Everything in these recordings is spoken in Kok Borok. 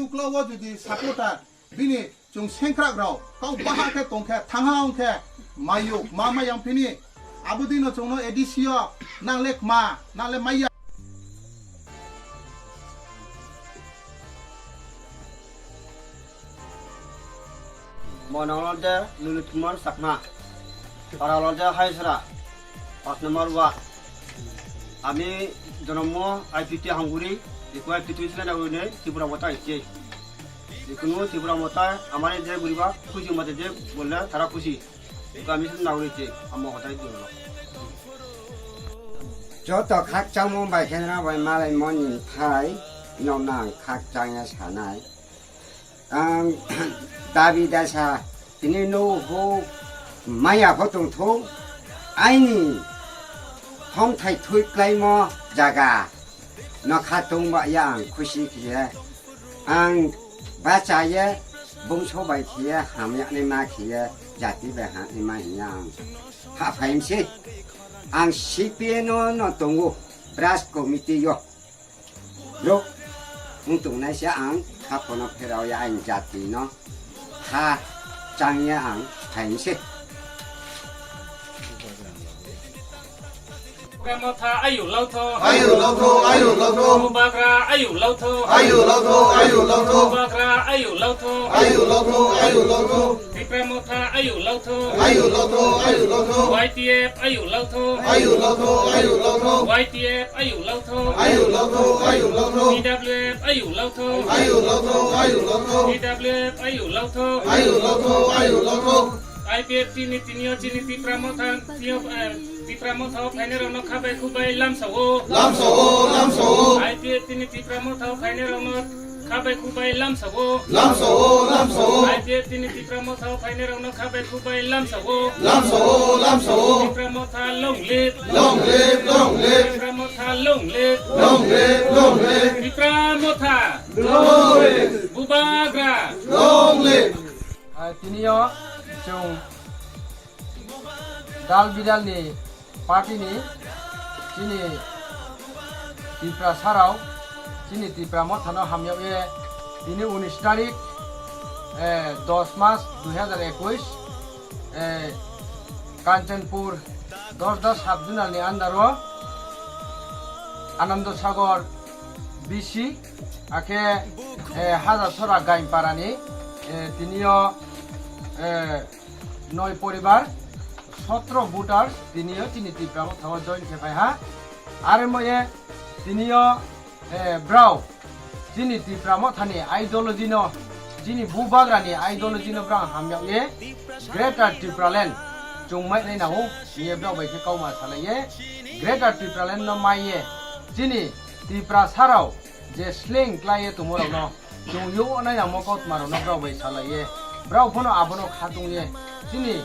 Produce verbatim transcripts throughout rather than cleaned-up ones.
Ukla o jodi supporter bini chwng sengkrak rok kau baha khe tong khe thangha ong khe mayuk ma mayang phini abodino chwngno A D C o nang le kma nang le maya. Mo nang de Lulip Kumar Chakma, para lode Haisra, পাঁচ নম্বর ward. আমি জন্ম আইপিটি হাঙ্গুরি, ইকো আইপিটি ছিলেন ওইনে ত্রিপুরা মতা আইছে। যে কোনো ত্রিপুরা মতা আমার যে গরিবা খুশি মতে যে বললে তারা খুশি। ইকো আমি শুধু নাগরিক যে আমার কথাই দিল। Joto khakchangmung bai khe nang bai malai moni thai, nokna ang khakchangya sanai. Ang dabi dasa tini no ho maya pho tongtho, aini thongthai thui klaimo jaga no kha tongba ya ang khusi khiye. Ang bachaye bongso bai khiye hamyakni ma khiye jati bai hamni ma hiya ang ha phaimse. Ang C P N no no tongo branch committee yo. Rok wng tongnai se ang kha phono pherao ya ang jati no kha chang ya ang phaini se. Bubagra motha ayu lautho. Ayu lautho, ayu lautho. Bubagra ayu lautho. Ayu lautho, ayu lautho. Bubagra ayu lautho. Ayu lautho, ayu lautho. Tipra motha ayu lautho. Ayu lautho, ayu lautho. Y T F ayu lautho. Ayu lautho, ayu lautho. Y T F ayu lautho. Ayu lautho, ayu lautho. T W F ayu lautho. Ayu lautho, ayu lautho. T W F ayu lautho. Ayu lautho, ayu lautho. I P F T ni tini o chini Tipra motha, tini o, eh, Tipra motha o phainai rok no kha bai khu bai lamsa o. Lamsa o, lamsa o. I P F T ni Tipra motha o phainai rok no kha bai khu bai lamsa o. Lamsa o, lamsa o. I P F T ni Tipra motha o phainai rok no kha bai khu bai lamsa o. Lamsa o, lamsa o. Tipra motha long live. Long live, long live. Tipra motha long live. Long live, long live. Tipra motha. Long live. Bubagra. Long live. Ah, tini o chwng dal bidal ni party ni chini Tiprasa rok chini Tipra motha no hamyakye tini unis tarik, eh, dos mas dui hazar ekush, eh, Kanchanpur Dosda sub zonal ni under o Anando Sagar B C akhe, eh, Hajar Sora Gainpara ni, eh, tini o, eh, noi poribar, sotro voters tini o chini Tipra motha o join khe phai ha. Are moye tini o, eh, brao chini Tipra motha ni ideology no, chini Bubagra ni ideology no brao hamyakye Greater Tipraland chwng mai nai nao hiye brao bai khe kauma salaiye Greater Tipraland no maiye chini Tiprasa rao je sleng klaiye tongmo rok no chwng yo nai nangmo kautma rok no brao bai salaiye brao phano abono khatungye chini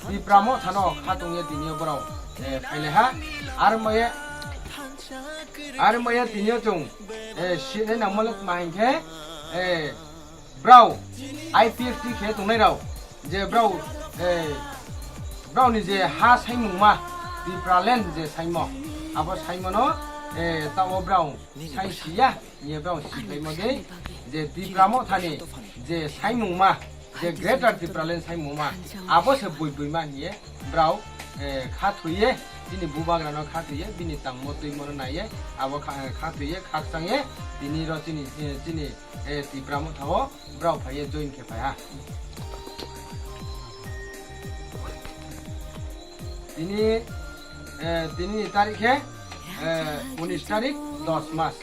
Tipra motha no khatungye tini o brao, eh, phailai ha. Ar moye, ar moye tini o chwng, eh, sinai nangmo le tma hinkhe, eh, brao I P F T khe tongnai rao je brao, eh, brao ni je ha saimungma Tipraland je saimo abo saimo no, eh, tao brao sai siya. Hiye brao siklaimo de je Tipra mothani je saimungma, je Greater Tipraland saimungma, abo se bui buima hiye brao, eh, kha thuiye, chini Bubagrano kha thuiye, bini tangmo twimo no naiye, abo kha, kha thuiye, khakchangye, tini ro chini, eh, chini, eh, Tipra mothao brao phaiye join khe phaiha. Tini, eh, tini ni tarik khe, eh, unis tarik, dos mas.